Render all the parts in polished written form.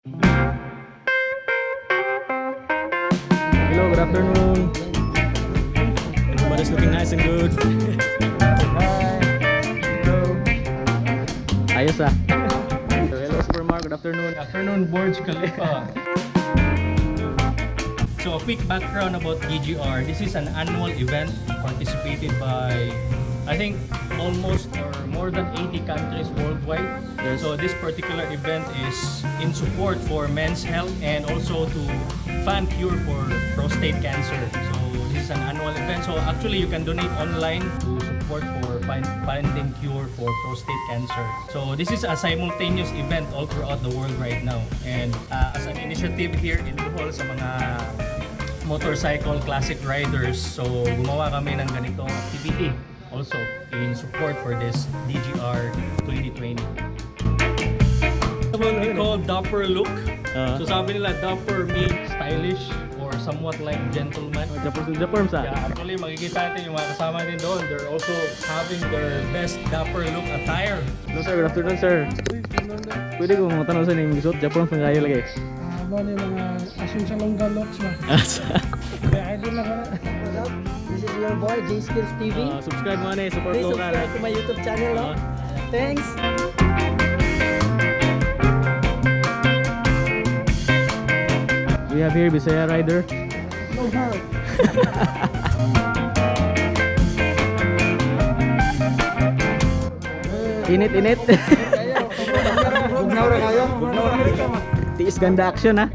Hello, good afternoon. Everybody's looking nice and good. Hi. Hello. Ayos ah. Hello, Supermark. Good afternoon. Afternoon, Burj Khalifa. So a quick background about DGR. This is an annual event participated by, I think, almost or more than 80 countries worldwide. Yes. So this particular event is in support for men's health and also to fund cure for prostate cancer. So this is an annual event. So actually you can donate online to support for finding cure for prostate cancer. So this is a simultaneous event all throughout the world right now. And as an initiative here in Bohol sa mga motorcycle classic riders, so gumawa kami ng ganitong activity also in support for this DGR 2020. What we call dapper look. Ah. So sabi nila, dapper means stylish or somewhat like gentleman. Japon Japon sa. Yeah, actually makikita natin yung mga kasama natin doon. They're also having their best dapper look attire. Hello sir, good afternoon, sir. Pwede ko matanong sa inyong gisuot Japon pa kayo lagi. Ah, mo ni mga asin sa longga looks ba. Kaya idol na ka na. What's up? This is your boy J Skills TV. Subscribe mo na support Please local. Subscribe to my YouTube channel. No? Thanks. We have here Bisaya rider. No heart. Init init. Bugnaw ra kayo. Bugnaw ra. Tiis ganda action ha.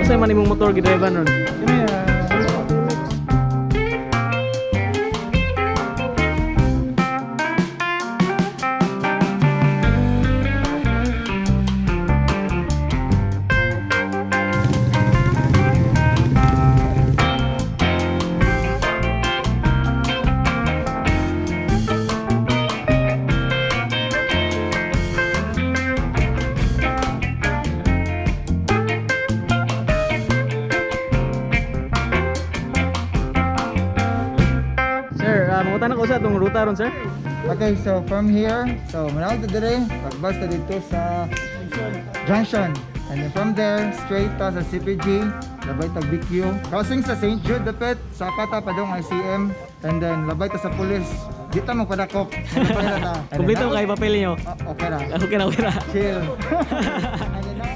Usa man imong motor gidrive ron? Kini ah, Sir, mangutana ko sa atong ruta ron, sir. Okay, so from here, so manawag ta dire, pagbas ta dito sa junction. And then from there, straight ta sa CPG, labay tag BQ. Crossing sa St. Jude dapit, saka ta padong ICM, and then labay ta sa police. Di ta magpadakop. Malapay na ta. And then Kompleto kay papel niyo. Ah, okay ra. Okay na, okay na. Chill. And then now,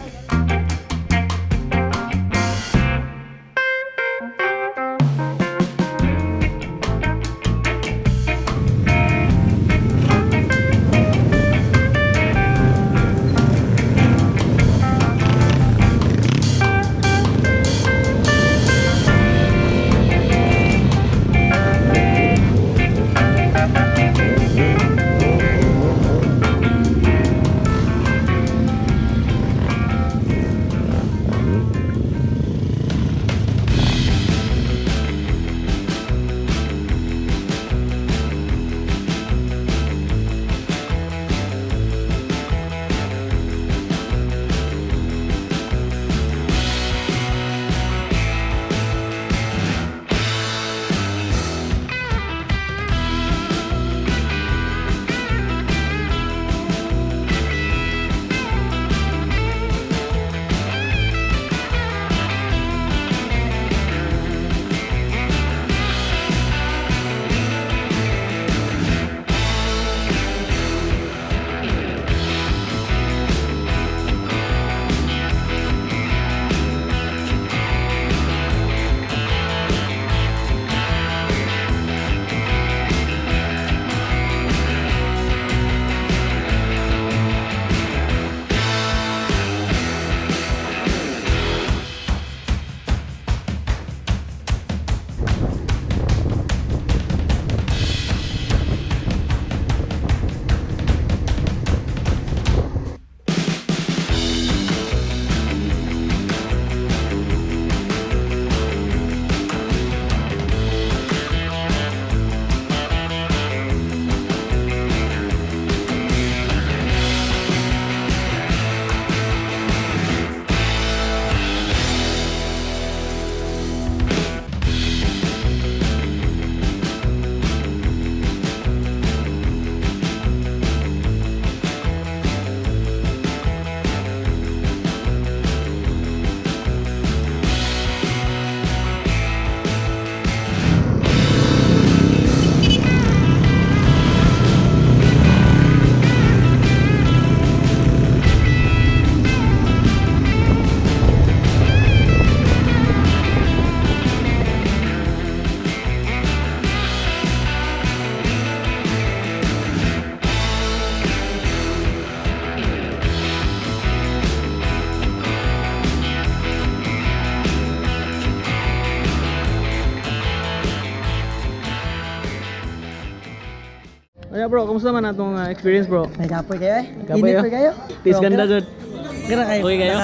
Kaya bro, kumusta man atong experience, bro? Ay, kapoy kayo eh. Kapoy, Init oh. pa kayo. Tis Pero ganda okay jud. ra. Kira kayo. Okay kayo?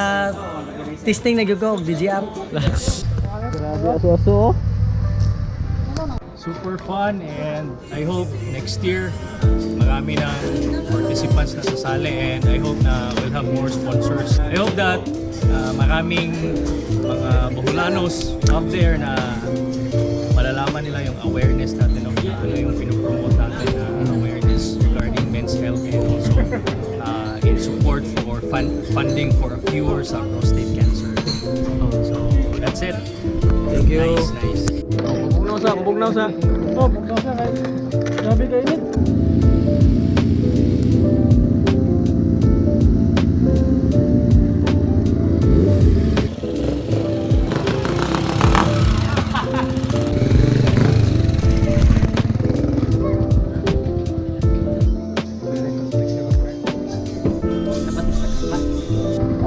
Testing na gyud ko og DGR. Grabe, aso-aso oh. Super fun, and I hope next year marami ng participants na sasali and I hope na we'll have more sponsors. I hope that maraming mga Boholanos out there na malalaman nila yung awareness natin of ano yung pinopromote natin na awareness regarding men's health and also in support for funding for a cure sa prostate cancer. So that's it. Thank you. Nice, nice. Oh, bugnaw sa, bugnaw sa. Oh, pagkasa kayo. Grabe kayo init.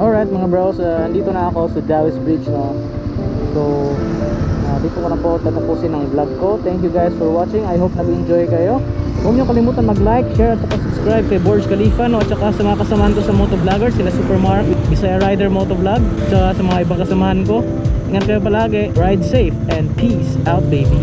Alright mga bros, andito na ako sa Dawes Bridge, no. So, dito ko na po tatapusin ang vlog ko. Thank you guys for watching. I hope nag-enjoy kayo. Huwag niyo kalimutan mag-like, share at saka subscribe kay Borge Khalifa, no, at saka sa mga kasamahan ko sa motovlogger, sila Supermark, Bisaya Rider Motovlog, at saka sa mga ibang kasamahan ko. Ingat kayo palagi. Ride safe and peace out, baby.